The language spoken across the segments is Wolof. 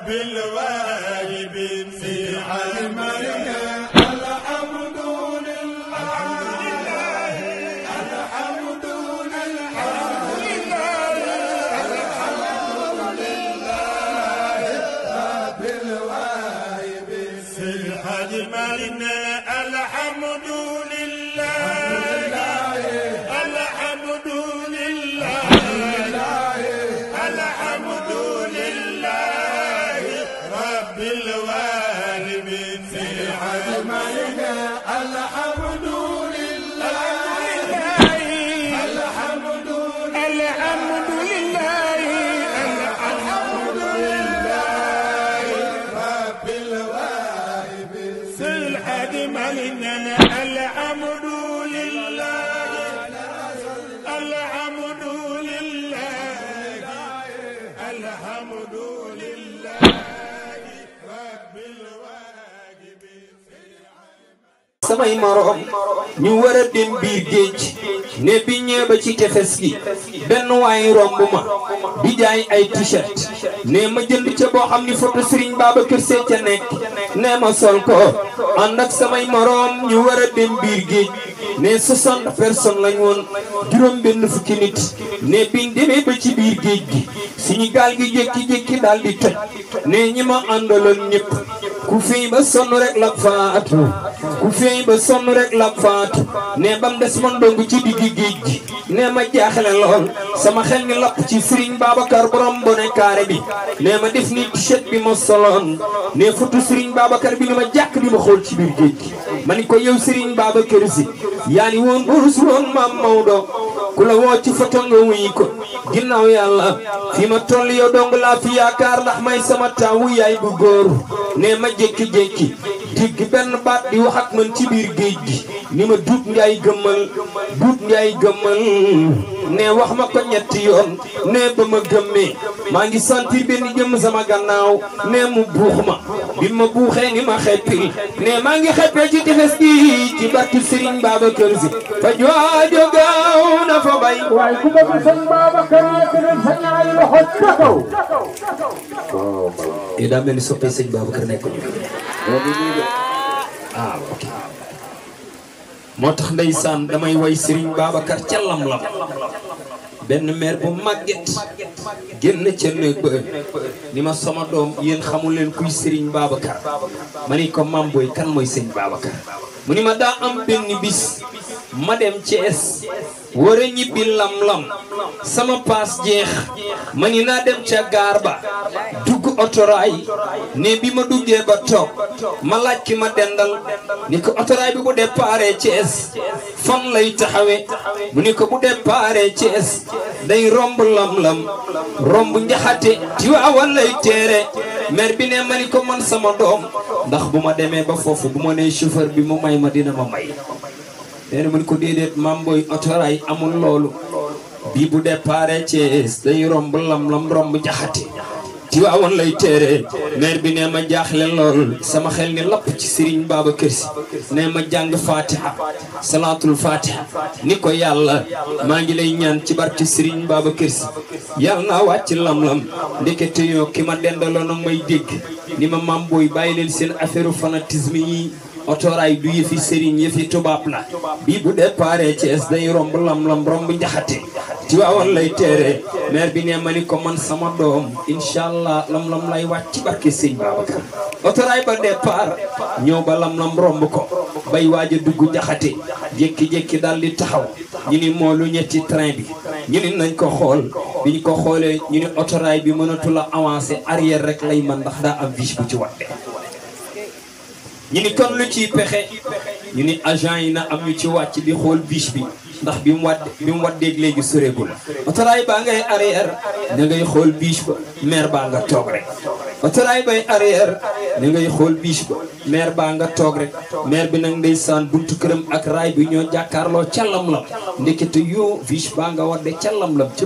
رب الواهبين في علمنا الحمد لله الحمد لله رب الواهبين في علمنا الحمد لله الحمد لله الحمد لله رب الواهبين في علمنا الحمد لله الحمد لله الحمد لله رب الواهبين في علمنا الحمد لله الحمد لله الحمد لله رب الواهبين samay morom ñu war a dem biir géej ne bi ñëwee ba ci tefes gi benn waay romb ma di jaay ay t-shirt ne ma jënd ca boo xam ni photo Serigne Babacar Sy ca nekk ne ma sol ko ànd ak samay morom ñu war a dem biir géej ne 60 personnes lañ woon juróom benn fukki nit ne biñ demee ba ci biir géej gi suñu gaal gi jékki-jékki daal di toj ne ñi ma àndaloon ñëpp ku fii ba sonn rek la faatu ku fii ba sonn rek la faatu ne bam des man dong ci diggi géej gi ne ma jaaxle lool sama xel ni lapp ci Serigne Babacar borom bone carré bi ne ma def ni t-shirt bi ma soloon ne photo Serigne Babacar bi ni ma jàkk di ma xool ci biir géej gi ma ni ko yow Serigne Babacar Sy yaa ni woon boo rusul woon Maam Maodo ku la woo ci photo nga wuyi ko ginnaaw yàlla fi ma toll yow dong laa fi yaakaar ndax may sama taawu yaay bu góor ne ma jékki-jékki digg benn baat di wax ak man ci biir géej gi ni ma Duut Njaay gëmmal ne wax ma ko ñetti yoon ne ba ma gëmmee maa ngi sentir benn jëm sama gannaaw ne mu buux ma bi ma buuxee ni ma xeppil ne maa ngi xeppee ci tefes gi ci barki Serigne Babacar Sy fa joojo gaaw na fa bay waaye ku bëgg Serigne Babacar yëkkatil sa ñaari loxo ca kaw. te daa mel ni soppee Serigne Babacar nekk ñu ah ok moo tax ndeysaan damay way Serigne Babacar ca lam-lam benn mère bu màgget génn ca néeg ba ni ma sama doom yéen xamul leen kuy Serigne Babacar ma ni ko Mam Boy kan mooy Serigne Babacar mu ni ma daa am benn bis ma dem Thiès war a ñibbi lam-lam sama paas jeex ma ni naa dem ca gaar ba dugg otoraay ne bi ma duggee ba toog ma laaj ki ma dendal ni ko otoraay bi bu déparé Thiès fan lay taxawe mu ni ko bu déparé Thiès day romb lam-lam romb njaxate Tiwaawan lay teere maire bi ne ma ni ko man sama doom ndax bu ma demee ba foofu bu ma nee chauffeur bi mu may ma dina ma may nee na mu ni ko déedéet Mam Boy otoraay amul loolu bii bu déparé Thiès day romb lam-lam romb njaxate Tiwaawan lay teere maire bi ne ma jaaxle lool sama xel ni lapp ci Serigne Babacar Sy ne ma jàng fatiha salaatul fatiha ni ko yàlla maa ngi lay ñaan ci barke Serigne Babacar Sy yàlla naa wàcc lam-lam ndekete yoo ki ma dendaloon ak may dégg ni ma Mam Boy bàyyi leen seen affaire fanatisme yi otoraay du yëfi Serigne yëfi tubaab la bii bu déparé Thiès day romb lam-lam romb njaxate Tiwaawan lay teere maire bi ne ma ni ko man sama doom inshallah lam-lam lay wàcc ci barke Serigne Babacar otoraay ba départ ñëw ba lam-lam romb ko bay waaj a dugg njaxate jékki-jékki daal di taxaw ñu ni moo lu ñetti train bi ñu ni nañ ko xool bi ñu ko xoolee ñu ni otoraay bi mënatu la avancer arrière rek lay man ndax daa am viche bu ci watte ñu ni kon lu ciy pexe ñu ni agent yi na am ñu ci wàcc di xool biche bi ndax bi mu waddeeg léegi soreegul otoraay baa ngay arrière da ngay xool biche ba maire baa nga toog rek otoraay bay arrière da ngay xool biche ba maire baa nga toog rek maire bi nag ndeysaan buntu këram ak raay bi ñoo jàkkaarloo ca lam-lam ndekete yoo biche baa nga wadde ca lam-lam ca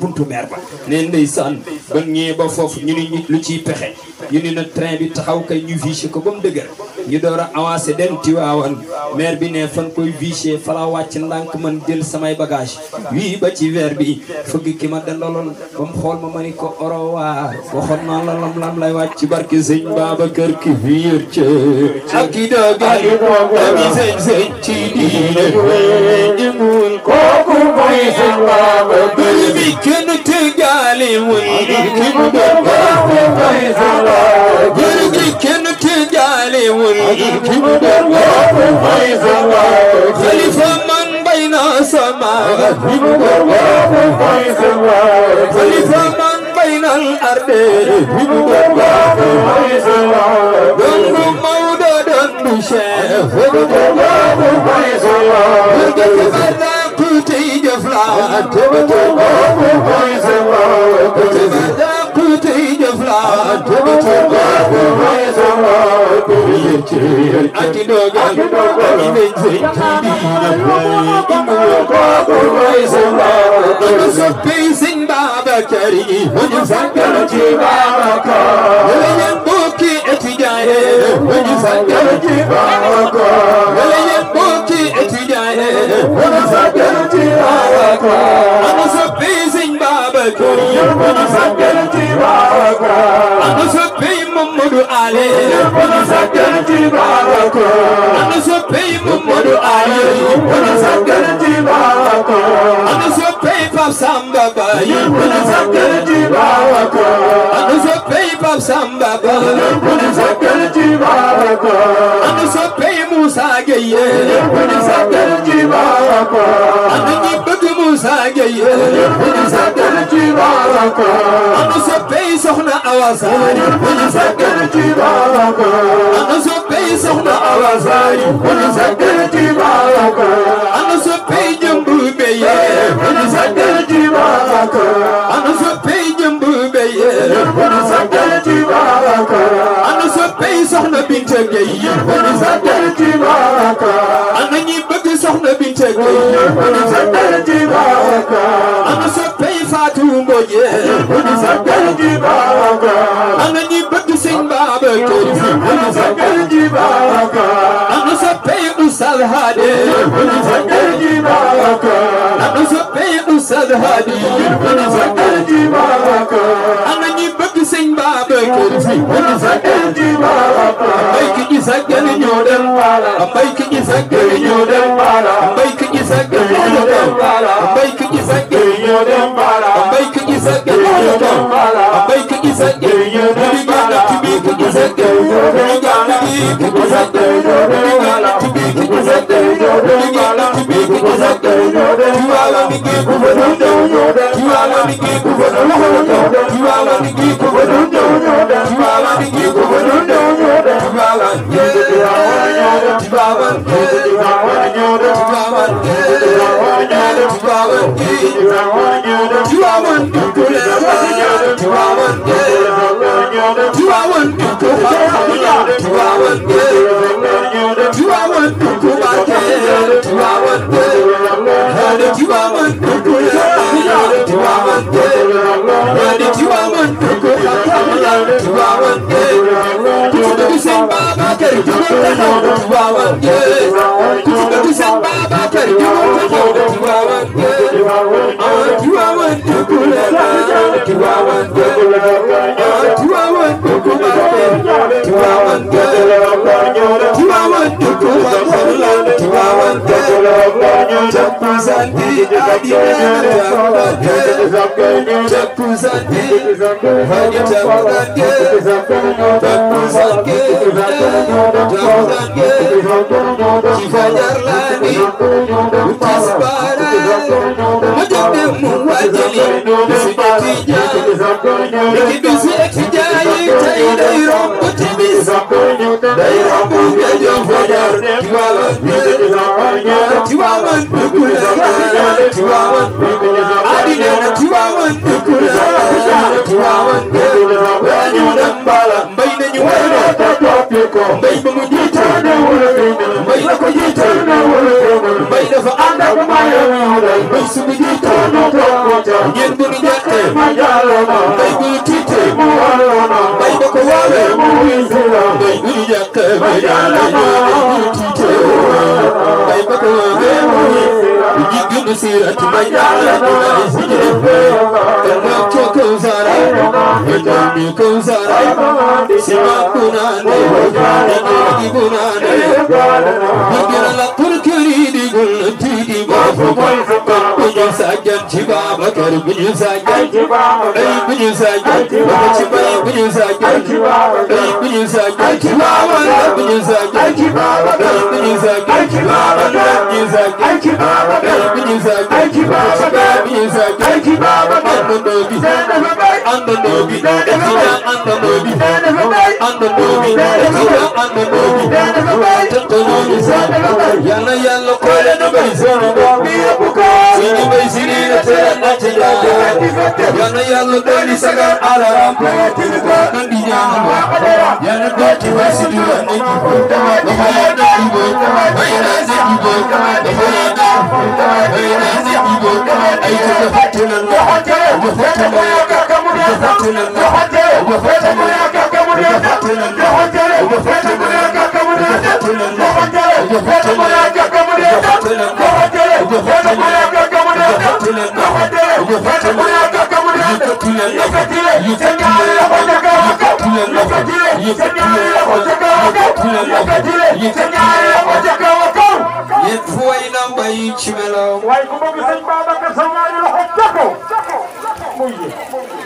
buntu maire ba ne ndeysaan ba ñëwee ba foofu ñu ni lu ciy pexe ñu ni na train bi taxaw kay ñu viché ko ba mu dëgër ñu door a avancé dem Tiwaawan maire bi ne fan koy viché fala wàcc ndànk man jël samay bagage wii ba ci verre bi fëgg ki ma dandaloon ba mu xool ma ni ko orowaar waxoon naa la lam lay wàcc ci barke sëñ Babacar ki fiir ca ak i dogal ami sëñ ci diine jëngul kooku mooy sëñ Babacar bi kenn tëgaalewul ki mu doon kooku mooy sëñ Babacar bi kenn tëgaalewul ki mu doon kooku mooy sëñ Babacar xalifa man bay na sama ki mu doon kooku mooy sëñ Babacar xalifa man bay na al arde ki mu doon kooku mooy sëñ Babacar dondu Mawdo dondu Cheikh ki mu doon kooku mooy sëñ Babacar كوتي جفلا تبتو كويس الله كوتي كوتي جفلا تبتو كويس الله كويس أكيدو غالي نجزي كويس الله أنا سبيسين بابا كريم ونفكر جبابا كريم بوكي اتجاه ونفكر جبابا كريم بوكي اتجاه ونفكر أنا سبيسين بابا كريم ونفكر جبابا أنا سبي محمد علي ونفكر جبابا أنا سبي محمد علي ونفكر جبابا أنا سبي باب سامبا باي ونفكر جبابا أنا سبي باب سامبا باي ونفكر جبابا أنا سبي موسى جاي ونفكر جبابا أنا نبض موسى جاي ونفكر جبابا أنا سبي سخنا أواساري ونفكر جبابا أنا سبي سخنا أواساري ونفكر جبابا أنا سبي جنبو بي ونفكر جبابا أنا سبي جنبو بي ونفكر جبابا أنا سبي سخنا بنت جاي ونفكر جبابا أنا نبض سخنا بنت جاي ونفكر جبابا أنا سبي فاتو موجي ونفكر جبابا أنا نبض سين بابا كيف ونفكر جبابا أنا سبي أستاذ هادي ونفكر جبابا أنا سبي أستاذ هادي ونفكر جبابا أنا نبض سين بابا كيف ونفكر جبابا مايك يسجل نيودن مايك يسجل نيودن مايك يسجل نيودن مايك يسجل نيودن مايك يسجل نيودن مايك يسجل نيودن تبيك يسجل تبيك يسجل تبيك يسجل تبيك يسجل توالا نيجي كوفدون توالا نيجي كوفدون توالا نيجي كوفدون توالا نيجي كوفدون توالا Bay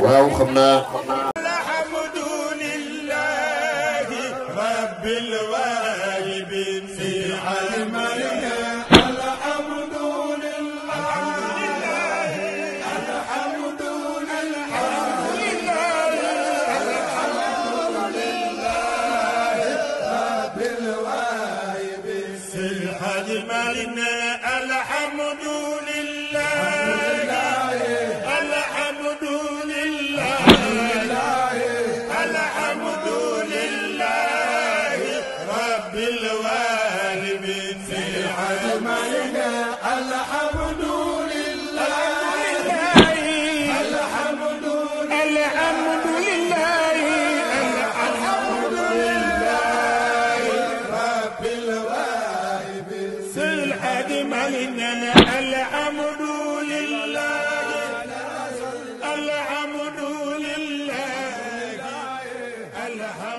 waaw xam naa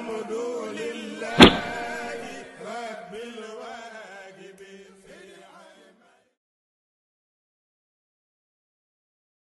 الحمد